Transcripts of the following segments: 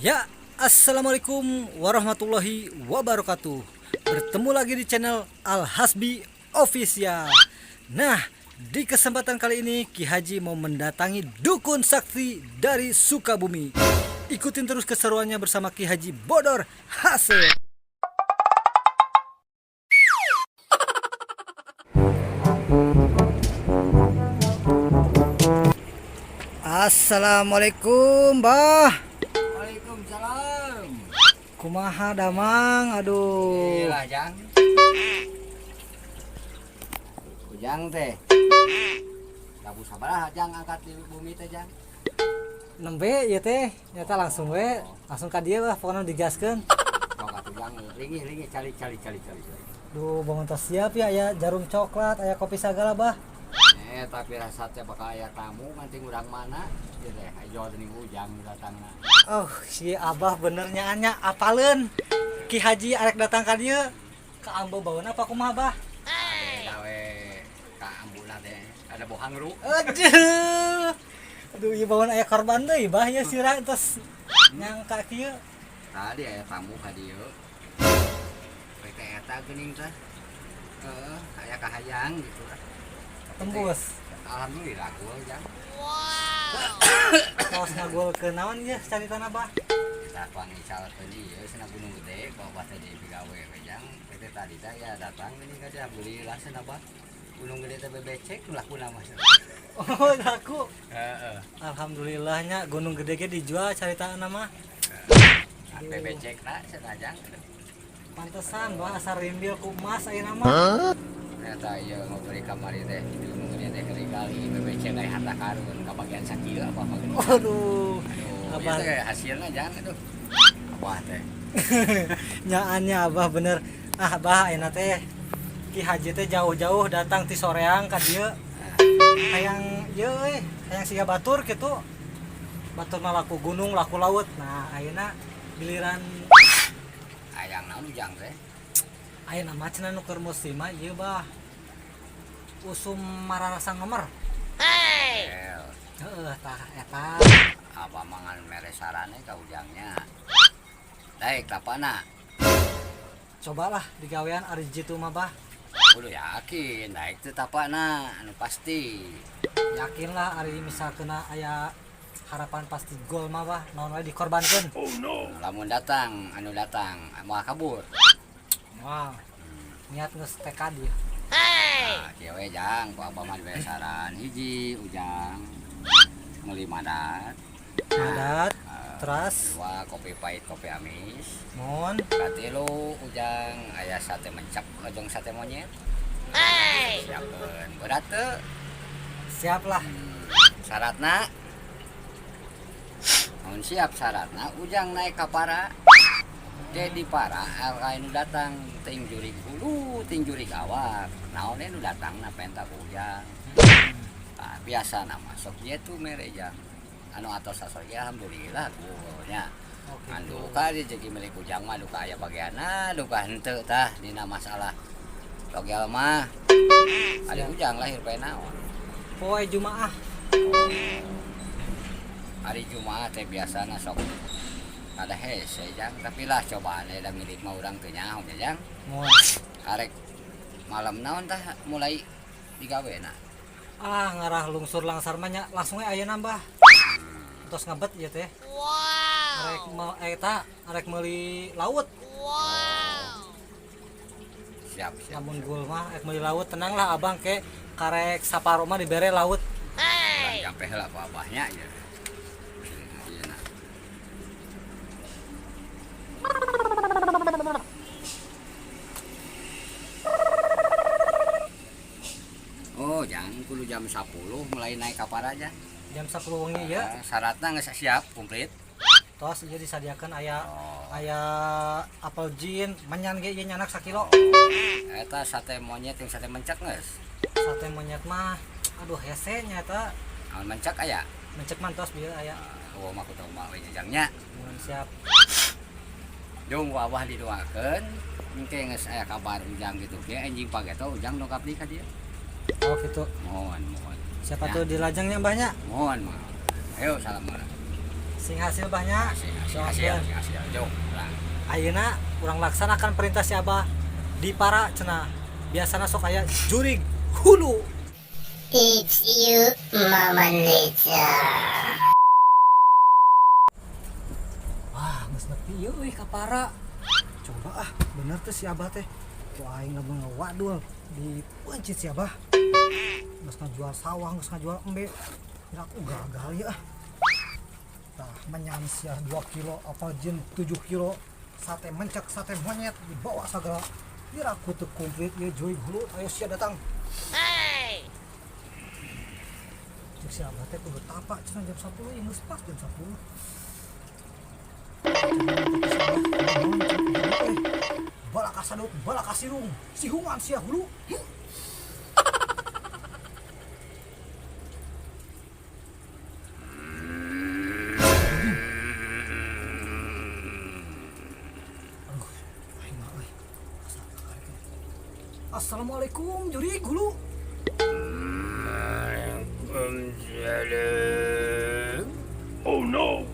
Ya, assalamualaikum warahmatullahi wabarakatuh. Bertemu lagi di channel Al Hasbi Official. Nah, di kesempatan kali ini Ki Haji mau mendatangi dukun sakti dari Sukabumi. Ikutin terus keseruannya bersama Ki Haji Bodor Hasil. Assalamualaikum, Bah. Waalaikumsalam. Kumaha damang, aduh. Gila, Jang. Ujang teh. Labu sabaraha Jang angkat di bumi teh, Jang? Nembe ieu teh, nyata langsung we, langsung ka dieu lah pokoknya digaskeun. Sok atuh Jang, ringih ringih cari cari cari cari cari. Duh, bangun tos siap ya, aya jarum coklat, aya kopi sagala, Bah. Eh, tapi rasa teh bakal aya tamu nganti urang mana? Ieu teh ayo dening Ujang datangna. Oh, si Abah bener nya apaleun. Ki Haji arek datang ka dieu. Ka ambo baeuna apa kumaha, Bah? Ade dawe ka ambuna teh ada bohang ru. Aduh. Aduh, ieu baeuna aya korban deui, Bah, ieu sirah tos nyangka kieu. Tadi aya tamu ka dieu. We teh eta geuning teh. Heeh, aya kahayang gitu lah. Tembus. Alhamdulillah gua Jang. Tos ngagolkeun naon ieu caritana, Bah? Kita pangicalkeun ieu cenah Gunung Gede bawa teh di pigawe we Jang. Teh tadi teh ya datang ini ka dia alhamdulillah cenah bah. Gunung Gede teh bebecek lakuna mah. Oh, laku. Heeh. Alhamdulillahnya Gunung Gede ge dijual caritana mah. Bebecek na cenah Jang. Pantesan bah asa rimbil ku emas ayeuna mah. Ternyata ieu ngobrol di kamari teh di Gunung Gede teh kali-kali bebecek aya harta karun kabagian sakieu apa mah geuning. Waduh. Aduh, Abah. ieu teh hasilna Jang aduh. Abah teh. Nyaannya Abah bener. Ah, Bah ayeuna teh Ki Haji teh jauh-jauh datang ti soreang ka dieu. Hayang ieu euy, hayang siga batur kitu. Batur mah laku gunung, laku laut. Nah, ayeuna giliran Hayang naon Ujang teh? Ayeuna mah cenah nu keur musim mah ieu bah. Usum mararasa ngemer. Hei. Heeh, tah eta. Apa mangan mere sarane ka Ujangnya. Daek tapana. Cobalah digawean ari jitu mah bah. Kudu yakin, daek teu tapana anu pasti. Yakin lah ari misalkeun aya harapan pasti gol mah bah, naon wae dikorbankeun. Lamun datang, anu datang, moal kabur. Wah. Niat geus tekad ieu. Nah, kieu we Jang, ku abah mah dibere saran hiji Ujang meuli madat, Madat, teras, dua kopi pahit kopi amis, mon, katilu Ujang aya sate mencap ojong sate monyet. Siapkeun berat teu? Siap lah. Syaratna mun siap syaratna Ujang naik ka para. Ke di para aya nu datang ting jurig hulu ting jurig awak. Naon nu datang na penta ku Ujang. Nah, biasa nama sok ieu tuh mere Jang. Anu atos asos ge alhamdulillah nya. Oh, gitu. Anu duka rezeki milik Ujang mah duka aya bagianna duka henteu tah dina masalah togel mah. Ari Ujang lahir poe naon? Poe Jumaah. Hari Jumaah teh biasana sok ada hese Jang, tapi lah cobaan da milik mah urang teu nyaho nya Jang. Mon. Arek malam naon tah mulai digawena. Ah, ngarah lungsur langsar mah nya langsung we ayeuna bah. Tos ngebet ieu teh. Wow. Arek mau eta arek meuli laut. Siap, siap. Lamun gol mah arek meuli laut, tenang lah abang ke karek saparo mah dibere laut. Urang jampe heula ku abahnya ieu. Ieu na. Oh, jangan kudu jam 10 mulai naik kapal aja. Jam 10 wengi ya. Syaratna geus siap komplit. Tos ieu disadiakeun aya Oh. aya apel jin, menyan ge ieu nyanak sakilo. Eta sate monyet yang sate mencak geus. Sate monyet mah aduh hese nya eta. Amun mencak aya. Mencek mah tos bieu aya. Oh, mah kudu mah we jajangnya. Mun siap. Jung wawah didoakeun, engke geus aya kabar Ujang gitu ge anjing pageto Ujang dongkap deui ka dieu. Oh gitu. Mohon, mohon. Siapa Ya. tuh dilajengnya mbahnya? Mohon, mohon. Ayo salam. Sing hasil banyak. Sing hasil, hasil, sing hasil. Jauh lah. Ayeuna urang laksanakan perintah si Abah di para cenah. Biasana sok aya jurig hulu. It's you, Mama Nature. Wah, geus nepi ieu euy ka para. Coba ah, bener teh si Abah teh. Ku aing lamun ngawadul dipeuncit si Abah. Geus ngajual sawah, geus ngajual embe. Kira aku gagal ya ah. Tah, menyan sia 2 kilo, apa jin 7 kilo, sate mencek, sate monyet dibawa segala. Kira aku teu komplit ieu jurig hulu, ayo sia datang. Hey. Cek si Abah teh kudu tapak cenah jam 10, ieu geus pas jam 10. Balak kasaduk, balak kasirung, sihungan sia hulu. Aduh, aing mah euy. Asa kakarek. Assalamualaikum, jurig hulu. Waalaikumsalam. Oh no.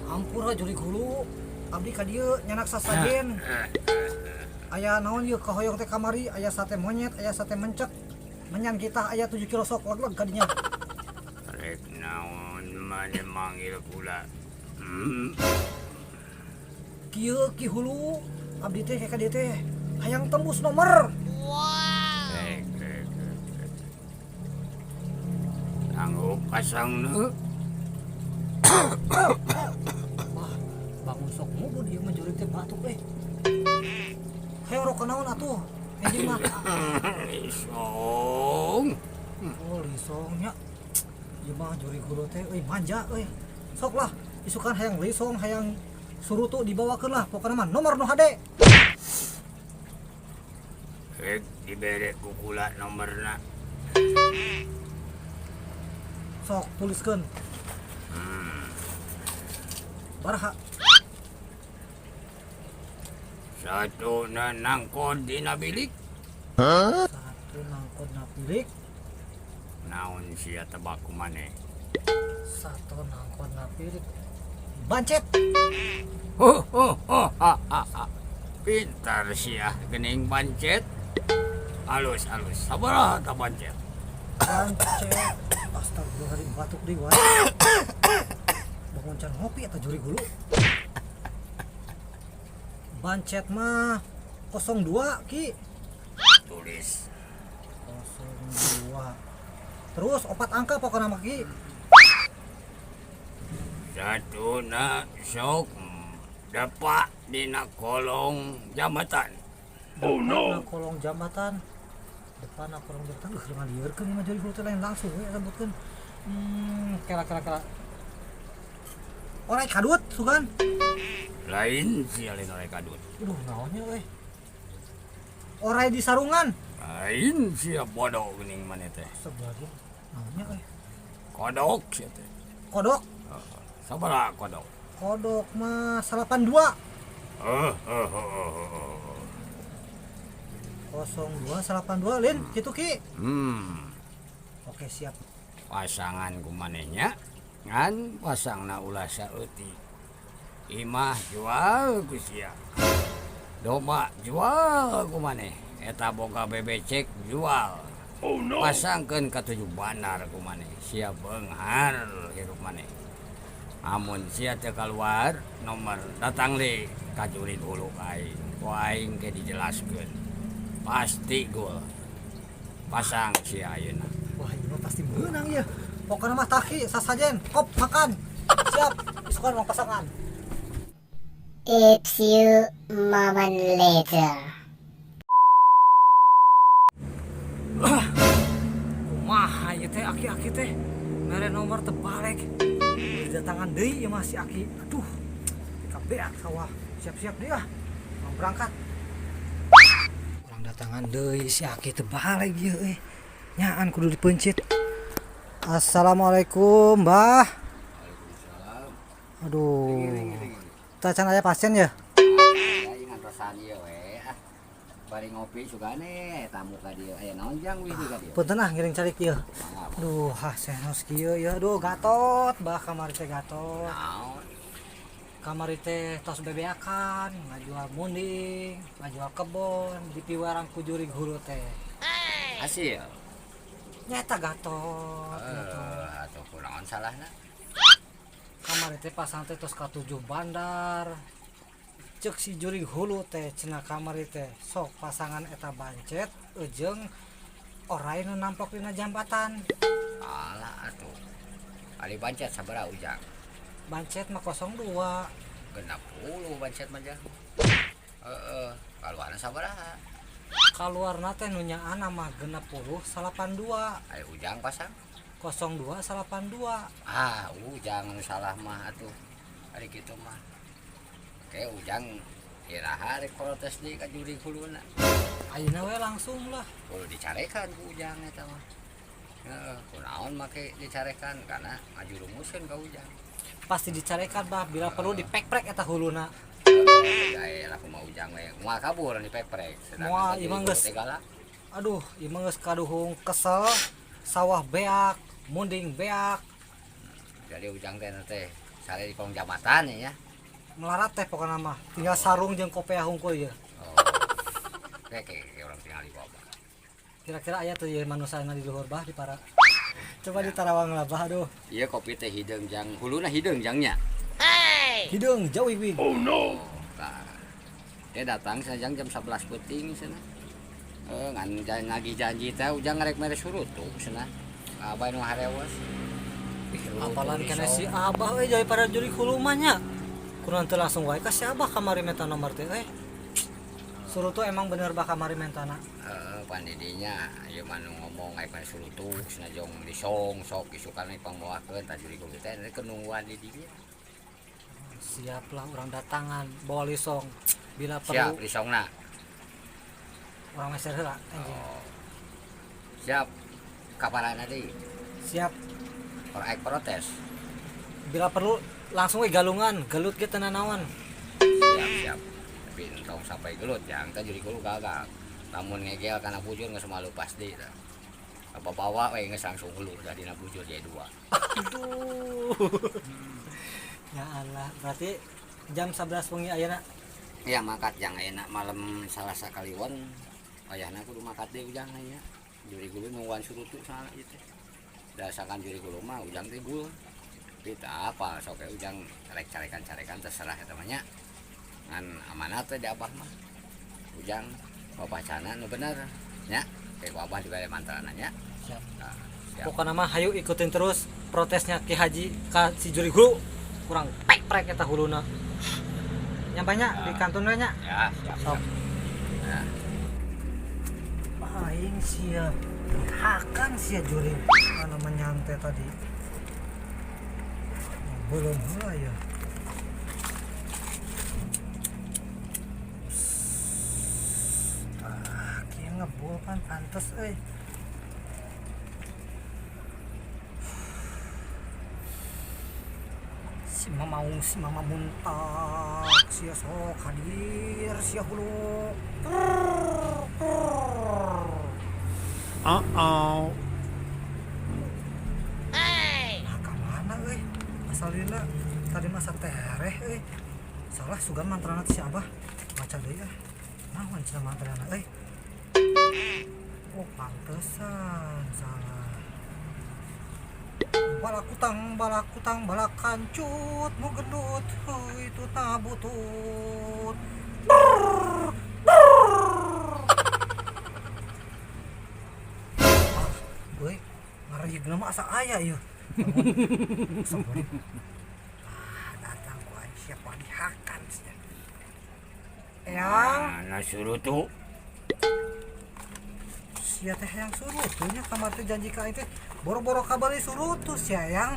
Ampura jurig hulu. Abdi ka dieu nyanak sasajen. Aya naon ieu kahoyong teh kamari, aya sate monyet, aya sate mencek. Menyan kita aya 7 kilo sok leg-leg ka dinya. Rek naon maneh manggil kula? Kieu ki hulu, abdi teh ka dieu teh hayang tembus nomor. Rek, rek, rek, rek. Sanggup pasang nu? Wah, bangun sok ngubur ieu mah jurig teh batuk euy. Hayang rokok naon atuh? Enjing mah. Lisong. Oh, lisongnya. Ieu mah jurig hulu teh euy manja euy. Sok lah, isukan hayang lisong, hayang surutu dibawakeun lah, pokona mah nomor nu hade. Rek dibere ku kula nomorna. Sok tuliskeun. Baraha? Satu na nangkod dina bilik. Huh? Satu nangkod na bilik. Naon sia tebak ku maneh? Satu nangkod na bilik. Bancet. Ho ho ho ha ha ha. Pintar sia geuning bancet. Alus alus. Sabaraha ta bancet? Bancet. Astagfirullahaladzim, batuk deui wae. Bangun can ngopi eta jurig hulu. Bancet mah 02 ki. Tulis. 02. Terus 4 angka pokokna mah ki. Satu na sok dapat dina kolong jambatan. Oh no. Depan kolong jambatan. Depan kolong jambatan. Ngaliurkeun mah jurig hulu teh lain langsung we sebutkeun. Kela kela kela. Orai kadut sugan. Lain sia lain orai kadut. Aduh, naonnya euy. Orai di sarungan. Lain sia bodoh geuning maneh teh. Astagfirullahaladzim. Naonnya euy. Kodok sia teh. Kodok? Heeh. Sabaraha kodok? Kodok mah 82. Heeh, heeh, heeh. 02 82 lin kitu ki. Oke, siap. Pasangan ku manehnya ngan pasangna ulah saeutik. Imah jual ku sia. Domba jual ku maneh. Eta boga bebecek jual. Oh no. Pasangkeun ka 7 bandar ku maneh. Sia beunghar hirup maneh. Amun sia teu kaluar nomor datang deui ka jurig hulu ka aing. Ku aing ke dijelaskeun. Pasti gol. Pasang sia ayeuna. Wah, ieu mah pasti meunang ieu. Pokokna mah taki sasajen, kop makan. Siap, isukan urang pasangan. A few moment later. Kumaha ieu teh aki-aki teh? Mere nomor terbalik. Didatangan deui ieu mah si aki. Aduh, kabeak sawah. Siap-siap deui ah. Mau berangkat. Urang datangan deui si aki terbalik ieu euy. Nyaan kudu dipeuncit. Assalamualaikum, Mbah. Waalaikumsalam. Aduh. Tah can aya pasien ya? Ya, ingat rosan ieu we. Ah. Bari ngopi sugane tamu ka dieu. Aya naon jang wih ka dieu? Punten ah ngiring calik ieu. Mangga. Aduh, ah senos kieu ya. Aduh, gatot bah kamari teh gatot. Naon? Kamari teh tos bebeakan, ngajual munding, ngajual kebon, dipiwarang ku jurig hulu teh. Hasil. Nyata Gatot, Gatot. Eh, atuh kunaon salahna? Kamari teh pasang teh tos ka 7 bandar. Cek si jurig hulu teh cenah kamari teh sok pasangan eta bancet jeung orai nu namplok dina jambatan. Alah atuh. Ari bancet sabaraha Ujang? Bancet mah 02. 60 bancet mah jang. Heeh, kaluarna sabaraha? Kaluarna teh nu nyaana mah 60 82. Ari Ujang pasang 02 82. Ah, Ujang nu salah mah atuh. Ari kitu mah. Oke, Ujang iraha rek protes deui ka jurig huluna. Ayeuna we langsung lah. Kudu dicarekan ku Ujang eta mah. Heeh, kunaon make dicarekan karena ngajurumuskeun ka Ujang. Pasti dicarekan bah, bila perlu dipekprek eta huluna. Heeh, lah kumaha Ujang we. Moal kabur dipekprek. Moal, Sedangkan ieu mah geus. teh galak. Aduh, ieu mah geus kaduhung kesel, sawah beak, munding beak, Jadi Ujang teh teh sare di kolong jambatan ya. Melarat teh pokokna mah. Tinggal sarung jeung kopiah hungkul ieu. Oh. Oke, oke, urang tinggal di bawah. Kira-kira aya tuh ieu manusana di luhur bah di para. Coba ditarawang lah bah aduh. Iya kopi teh hideung jang, huluna hideung jangnya. Hideung jauh wing. Oh, tah. Dia datang sajang jam 11 peuting cenah. Eh, ngan nagih janji teh Ujang ngarek mere surutu cenah. Abah nu harewas. Ih, apalan keneh si Abah euy daripada jurig hulu mah nya. Kunaon teu langsung wae ka si Abah kamari menta nomor teh euy. Surutu emang bener bah kamari mentana. Heeh, pan didinya ieu mah nu ngomong aya kana surutu cenah jong disong sok isukan we pangbawakeun tah jurig hulu teh rek nungguan di dinya. Siap lah urang datangan bawa lisong bila Siap perlu lisongna. Urang meser heula anjing. Oh. Siap. Kaparana deui? Siap. Ora ek protes. Bila perlu langsung we galungan, gelut ge teu nanaon. Siap, siap. Tapi entong sampai gelut jang teh jurig hulu gagal. Lamun ngegel kana bujur geus malu pasti tah. Apa bawa we geus langsung hulu da dina bujur jadi dua. Aduh. Ya Allah, berarti jam 11 wengi ayeuna. Ya makat jang ayeuna malam Salasa Kaliwon. Wayahna kudu makat deui Ujang nya. Jurig hulu nungguan surutu salah ieu teh. Dasarkan jurig hulu mah Ujang teh gul. Tapi teu apa sok we Ujang rek carekan-carekan terserah eta mah nya. Ngan amanat teh di Abah mah. Ujang babacana nu bener nya. Kayak ku Abah dibere mantrana nya. Siap. Nah, siap. Pokokna mah hayu ikutin terus protesnya Ki Haji ka si jurig hulu. Kurang pek-prek eta huluna. Nyampainya di kantun we nya. Ya, siap. Sok. Siap. Nah. Aing sia hakan sia jurig anu menyante tadi. Belum heula ya. Ah, kieu ngebul pan pantes euy. Si mamaung si mama muntak sia sok hadir sia hulu. Uh-oh. Nah, ka mana euy? Asalina tadi masa tereh euy. Salah sugan mantrana teh si Abah. Baca deui ah. Naon cenah mantrana euy? Oh, pantesan salah. Balakutang balakutang balakancut nu gendut heuy itu tabutut. Brrr, brrr. Ah, euy, ngareugna mah asa aya ieu. Sabari. Ah, datang ku aing siapa dihakan sia. Eyang, Mana surutu? Sia teh yang surutu nya kamar teh janji ka aing teh boro-boro kabali surutu sia yang.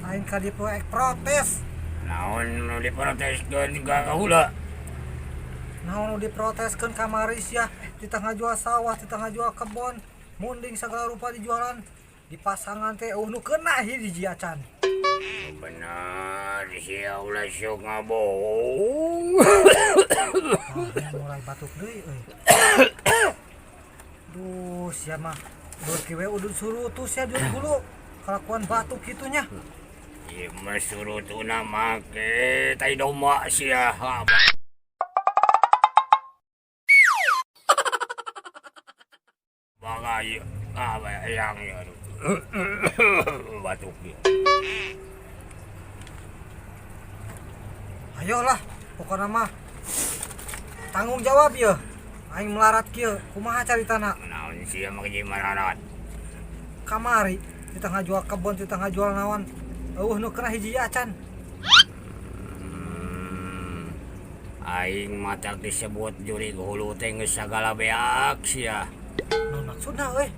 Aing ka dieu ek protes. Naon nu diproteskeun ka kahula? Naon nu diproteskeun kamari sia titah ngajual sawah, titah ngajual kebon, munding segala rupa dijualan. Di pasangan teh eueuh nu keuna hiji acan. Benar sia ulah sok ngabohong. Ah, mulai batuk deui euy. Duh, sia mah beuki we udud surutu sia di hulu. Kalakuan batuk kitu nya. Ieu mah surutuna make tai domba sia. Baga ieu. Ah, yang ieu aduh. Batuk ieu. Ayolah, pokoknya mah tanggung jawab ya. Aing melarat kieu, kumaha caritana? Naon sia mah jadi mararat? Kamari kita ngajual kebon, kita ngajual naon. Euweuh nu kena hiji acan. Aing matak disebut jurig hulu teh geus sagala beak sia. Naon maksudna euy?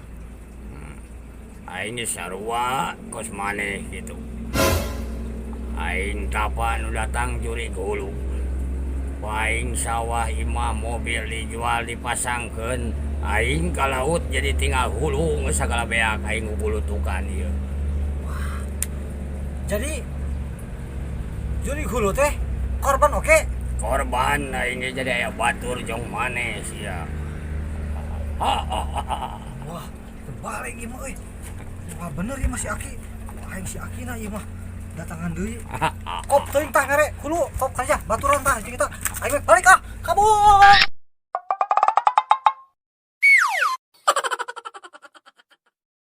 Aing geus sarua kos maneh kitu. Aing tapa nu datang jurig hulu. Aing sawah imah mobil dijual dipasangkeun. Aing ka laut jadi tinggal hulu geus sagala beak aing ngubulutukan ieu. Wah. Jadi jurig hulu teh korban oke? Korban aing ge jadi aya batur jong maneh sia. Wah, terbalik ieu mah euy. Wah, bener ieu mah si Aki. Wah, aing si Aki na ieu mah datangan deui. Kop teuing tah mere hulu, kop kerja baturan tah jeung kita. Aing balik ah, kabur.